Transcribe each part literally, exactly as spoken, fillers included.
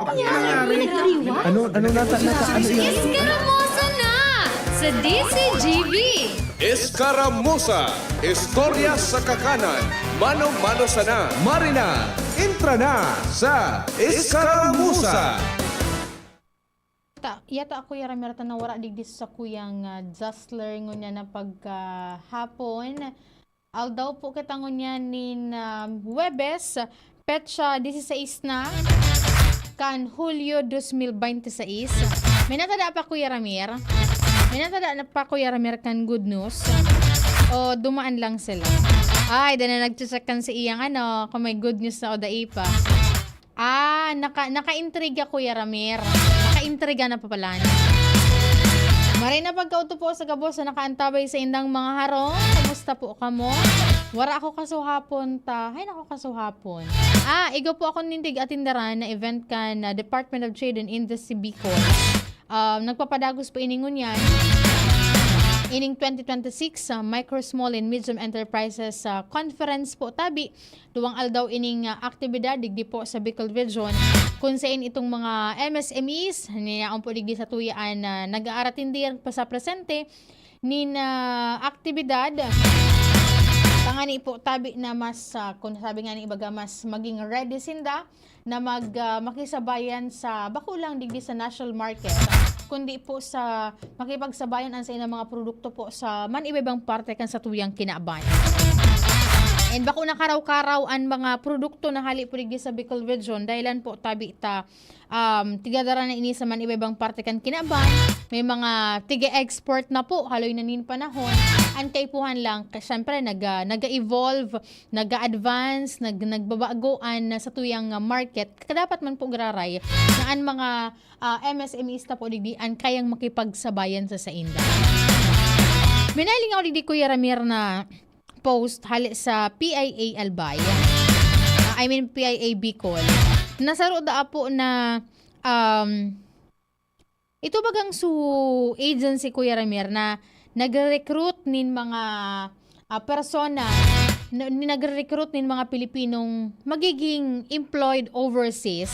Ano nangyari? Ano, ano nata-, nata-, ano yan? Eskaramuza na sa D Z G B. Eskaramuza, istorya sa kakanan, mano-mano sana. Marina, entra na sa Eskaramuza. Ta-, yata ako, Yara Mirta, na wala digdi sa kuyang, ah, Jostler ngunyan na pagkahapon. Aldaw po kita ngunyan nin, ah, Huwebes, petsa dieciséis na kan Hulyo dos mil beintiseis. May natada pa, Kuya Ramir? May natada na pa, Kuya Ramir, kan good news? O dumaan lang sila? Ay, dahil na nagche-check kan si iyang ano, kung may good news na o dai pa. Ah, naka-, nakaintriga, Kuya Ramir. Nakaintriga na pa pala. Maray na pagkaoto po sa gabos na nakaantabay sa indang mga harong. Kumusta po kamo? Wara ako kasuhapon ta. Hay nako, kasuhapon. Ah, igo po ako nindig atindaran na event kan, ah, Department of Trade and Industry Bicol. Um, nagpapadagos po ini ngunyan. Ining twenty twenty-six, ah, Micro, Small and Medium Enterprises, ah, Conference po tabi. Duwang aldaw ining, ah, aktibidad digdi po sa Bicol Region, kun sain itong mga M S M Es, na yaon po digdi sa tuyaan na nag-aaratindir pa sa presente nin, ah, aktibidad. Tangani po tabi na mas, ah, kung sabi nga ni ibaga, mas maging ready sinda na mag, ah, makisabayan sa bako lang digdi sa national market, kundi po sa makipagsabayan an saindang mga produkto po sa man iba-ibang parte kan satuyang kinaban. And bako na karaw-karaw an mga produkto na hali po digdi sa Bicol Region, dahilan po tabi ta, um, tigadara na ini sa man iba-ibang parte kan kinaban. May mga tiga-export na po, haloy na nin panahon. An kaipuhan lang, ka-, syempre, nag-, ah, nag-evolve, nag-a-advance, nag-, nagbabago an satuyang, ah, market. Kadapat man po giraray na an mga ah, M S M Es ta po digdi an kayang makipagsabayan sa sainda. May nahiling ako digdi, Kuya Ramir, na post hali sa P I A Albay. Ah, I mean, P I A Bicol. Nasaro daa po na, um, ito bagang su agency, Kuya Ramir, na nagre-recruit nin mga ah, persona na, ni nagre-recruit nin mga Pilipinong magiging employed overseas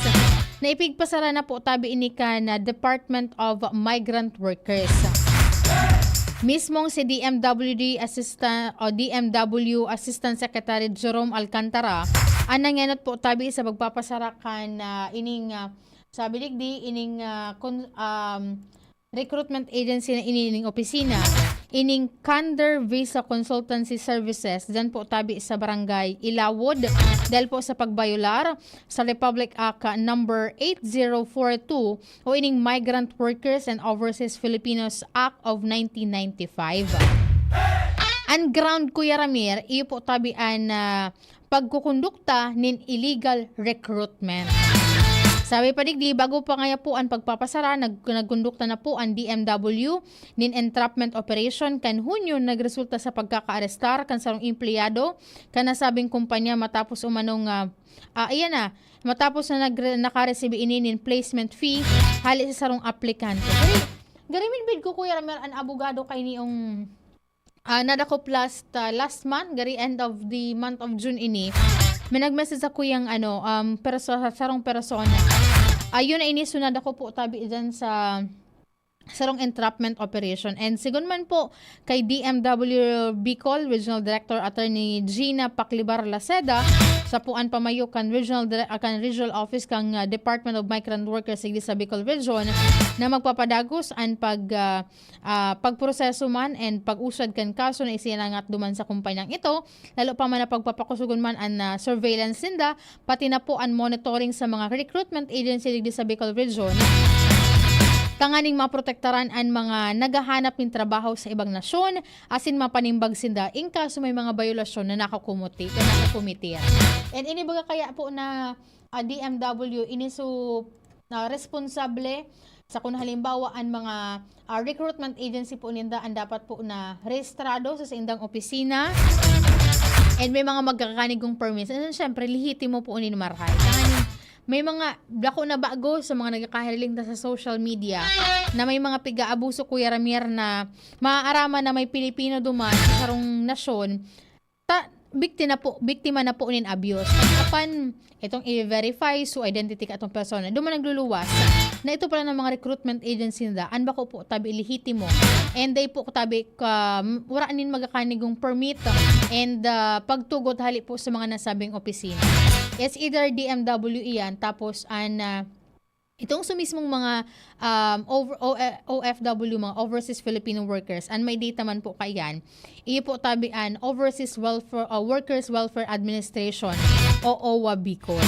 na ipigpasara na po tabi ini kan, ah, Department of Migrant Workers. Mismong si D M W D Assistant o D M W Assistant Secretary Jerome Alcantara an nangenot po tabi sa pagpapasara kan, ah, ining, ah, sabi digdi, ining, ah, kun-, um, recruitment agency na ini ning opisina, ining Kander Visa Consultancy Services, diyan po tabi sa Barangay Ilawod, dahil po sa pagbayolar sa Republic Act number eight zero four two o ining Migrant Workers and Overseas Filipinos Act of nineteen ninety-five. An ground, Kuya Ramir, iyo po tabi an, ah, pagkukondukta nin illegal recruitment. Sabi pa digdi, bago pa ngaya po an pagpapasara, nag-, nagkondukta na po an D M W nin entrapment operation kan Hunyo, nagresulta sa pagkakaarestar kan sarong empleyado kan nasabing kumpanya matapos umanong, ah, ah, ayan na, matapos na nagre-, nakaresibi ini nin placement fee hali sa sarong aplikante. Gari, gari midbid ko, Kuya Ramir, an abogado kay niyong ah, nadakop last, ah, last month, gari end of the month of June ini, may nag-message sa kuyang, ano, um, perso-, sarong persona. Ayun na ini, so nadakop po tabi dyan sa sarong entrapment operation. And sigon man po kay D M W Bicol Regional Director Attorney Gina Paclibar Laceda, sa puan pamayo kan Regional Dire-, ah, kan Regional Office kan, ah, Department of Migrant Workers digdi sa Bicol Region, na magpapadagos an pag, ah, ah, pagproseso man and pag-usad kan kaso na isinangat duman sa kumpanyang ito, lalo pa man na pagpapakusugon man an, ah, surveillance ninda, pati na po an monitoring sa mga recruitment agency digdi sa Bicol Region, tanganing maprotektaran an mga naghahanap nin trabaho sa ibang nasyon, asin mapanimbag sinda in kaso may mga bayolasyon na nakakumiti-, na nakakomiti. And ini baga kaya po na ah, D M W, ini so, ah, responsable sa kun halimbawa an mga, ah, recruitment agency po ninda an dapat po na rehistrado sa saindang opisina. And may mga magkakanigong permits. And syempre, lehitimo po nin marhay. Tanganing may mga dako na bago sa mga nagkakahiling ta sa social media na may mga piga-abuso, Kuya Ramir, na maaaraman na may Pilipino duman sa sarong nasyon, ta-, biktima na po, biktima na po nin abuse. Apan itong i-verify so identity ka atong persona, duman nagluluwas na ito pala ng mga recruitment agency na an bako po tabi lehitimo. And they po tabi ka, wala nin magakanigong permit and ah, pagtugot hali po sa mga nasabing opisina. It's either D M W iyan, tapos an ah, itong sa mismong mga um, over, O- O F W, mga overseas Filipino workers, an may data man po kaiyan, iyo po tabi an Overseas Welfare, uh, Workers Welfare Administration o OWWA Bicol.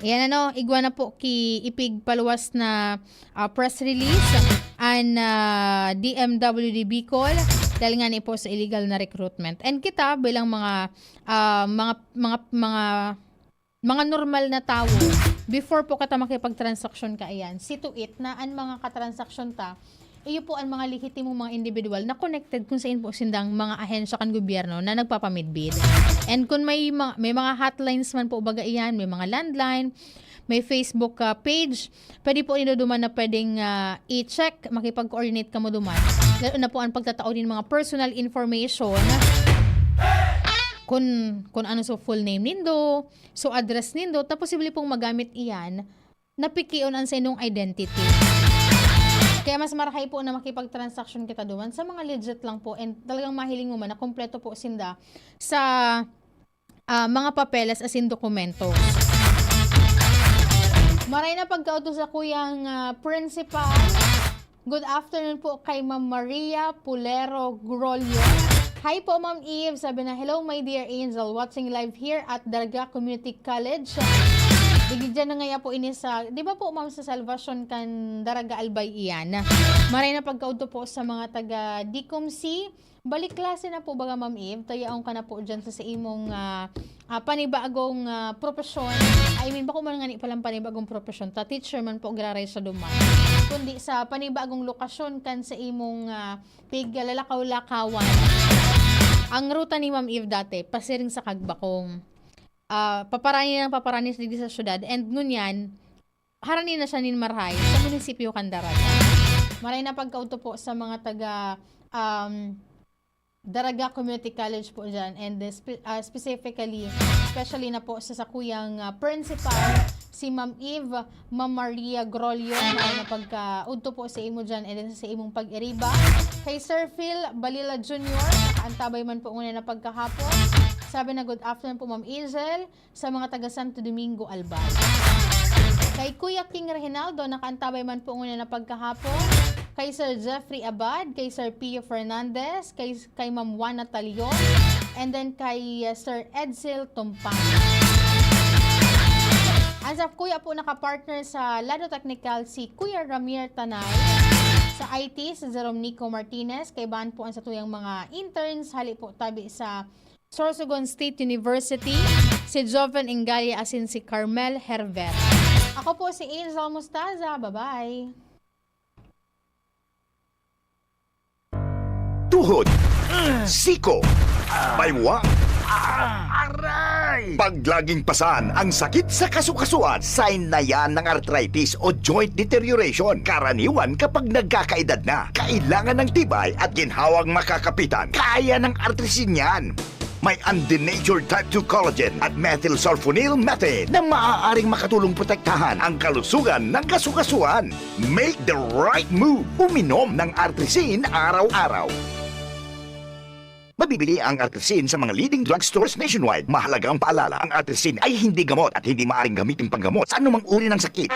Ayan ano, igwa na po ki ipigpaluwas na ah, press release an ah, D M W D Bicol dahil nga ni po sa illegal na recruitment. And kita bilang mga ah, mga mga mga mga normal na tawo, before po kita makipagtransaksyon kaiyan, see to it na an mga katransaksyon ta, iyo po an mga lehitimong mga individual na connected kung sain po sindang mga ahensya kan gobyerno na nagpapamidbid. And kung may ma- may mga hotlines man po baga iyan, may mga landline, may Facebook ah, page, pwede po nindo duman na pwedeng ah, i-check, makipag-coordinate kamo duman. Lalo na po ang pagtatao nin mga personal information, kung kung ano so full name nindo, so address nindo, ta posible pong magamit iyan na pikion an saindong identity. Kaya mas marahay po na makipagtransaksyon kita duman sa mga legit lang po and talagang mahiling mo man na kompleto po sinda sa ah, mga papeles asin dokumento. Maray na pagkaudto sa kuyang ah, principal. Good afternoon po kay Ma'am Maria Pulero Grolio. Hi po, Ma'am Eve. Sabi na, "Hello, my dear angel. Watching live here at Daraga Community College." Digdi dyan na ngaya po ini sa, di ba po, ma'am, sa Salvacion kan Daraga Albay iyan? Maray na pagkaudto po sa mga taga Dicom C. Balik klase na po baga, Ma'am Eve, ta yaon ka na po dyan sa, sa imong ah, ah, panibagong ah, propesyon. I mean, bako man ngani palang panibagong propesyon. Ta teacher man po, graray sa duman. Kundi sa panibagong lokasyon kan sa imong ah, pig lalakaw-lakawan. Ang ruta ni Ma'am Eve dati, pasiring sa Kagbakong. Ah, paparani ng paparani sa digdi sa syudad. And ngunyan, harani na siya nin marahay sa munisipyo kan Daraga. Maray na pagkaudto po sa mga taga um, Daraga Community College po dyan and uh, spe- uh, specifically, especially na po sa sakuyang uh, principal, si Ma'am Eve, Ma'am Maria Grolio, maray na pagkaudto po sa imo dyan and then sa imong pag-iriba. Kay Sir Phil Balila Junior, nakaantabay man po ngunyan na pagkahapon. Sabi na, "Good afternoon po, Ma'am Angel." Sa mga taga Santo Domingo, Albay. Kay Kuya King Reginaldo, nakaantabay man po ngunyan na pagkahapon. Kay Sir Jeffrey Abad, kay Sir Pio Fernandez, kay, kay Ma'am Juana Talion, and then kay uh, Sir Edsel Tumpang. Ang sa kuya po nakapartner sa Lado Technical si Kuya Ramir Tanay. Sa I T, si Jerome Nico Martinez. Kaibahan po ang satuyang mga interns. Hali po tabi sa Sorsogon State University, si Joven Ingaya asin si Carmel Herver. Ako po si Angel Mostaza. Bye-bye! Tuhod, siko, baywa, aray! Pag laging pasan ang sakit sa kasukasuan, sign na yan ng arthritis o joint deterioration. Karaniwan kapag nagkakaedad na, kailangan ng tibay at ginhawang makakapitan. Kaya ng artrisin yan. May undenatured type two collagen at methylsulfonyl methane na maaaring makatulong protektahan ang kalusugan ng kasukasuan. Make the right move. Uminom ng Artrisin araw-araw. Mabibili ang Artrisin sa mga leading drugstores nationwide. Mahalagang paalala, ang Artrisin ay hindi gamot at hindi maaaring gamitin panggamot sa anumang uri ng sakit.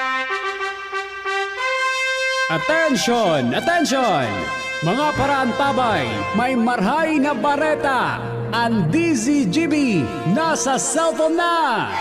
Attention! Attention! Mga paraantabay, may marhay na bareta! Ang D Z G B nasa cellphone na!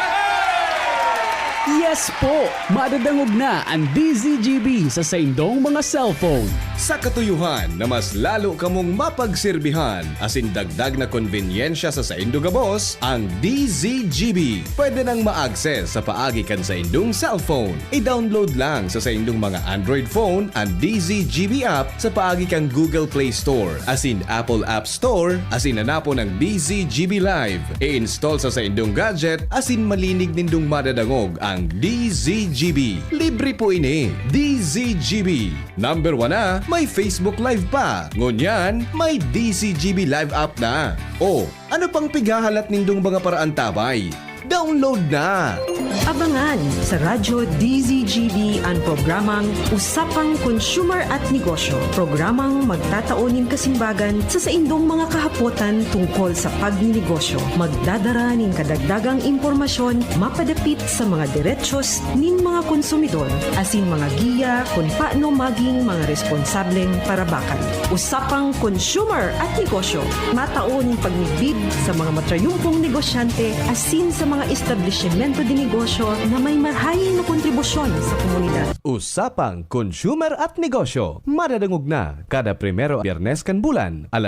Yes po! Madadangog na ang D Z G B sa saindong mga cellphone. Sa katuyuhan na mas lalo kamong mapagsirbihan, asin dagdag na konbenyensya sa saindo gabos, ang D Z G B pwede nang ma-access sa paagi kan saindong cellphone. I-download lang sa saindong mga Android phone an D Z G B app sa paagi kan Google Play Store asin Apple App Store asin hanapon ang D Z G B Live. I-install sa saindong gadget asin malinig nindong madadangog ang D Z G B. Libre po ini. D Z G B. Number one na, may Facebook Live pa. Ngunyan, may D Z G B Live app na. O, ano pang pighahalat nindong mga paraantabay? Download na! Abangan sa Radyo D Z G B an programang Usapang Consumer at Negosyo, programang magtatao nin kasimbagan sa saindong mga kahapotan tungkol sa pagninegosyo. Magdadara nin kadagdagang impormasyon mapadapit sa mga derechos nin mga konsumidor asin mga giya kun paano maging mga responsableng parabakan. Usapang Consumer at Negosyo, matao nin pagmidbid sa mga matrayumpong negosyante asin sa mga establisimento de negosyo na may marhay na kontribusyon sa komunidad. Usapang Consumer at Negosyo, madadangog na kada primero Biyernes kan bulan, alas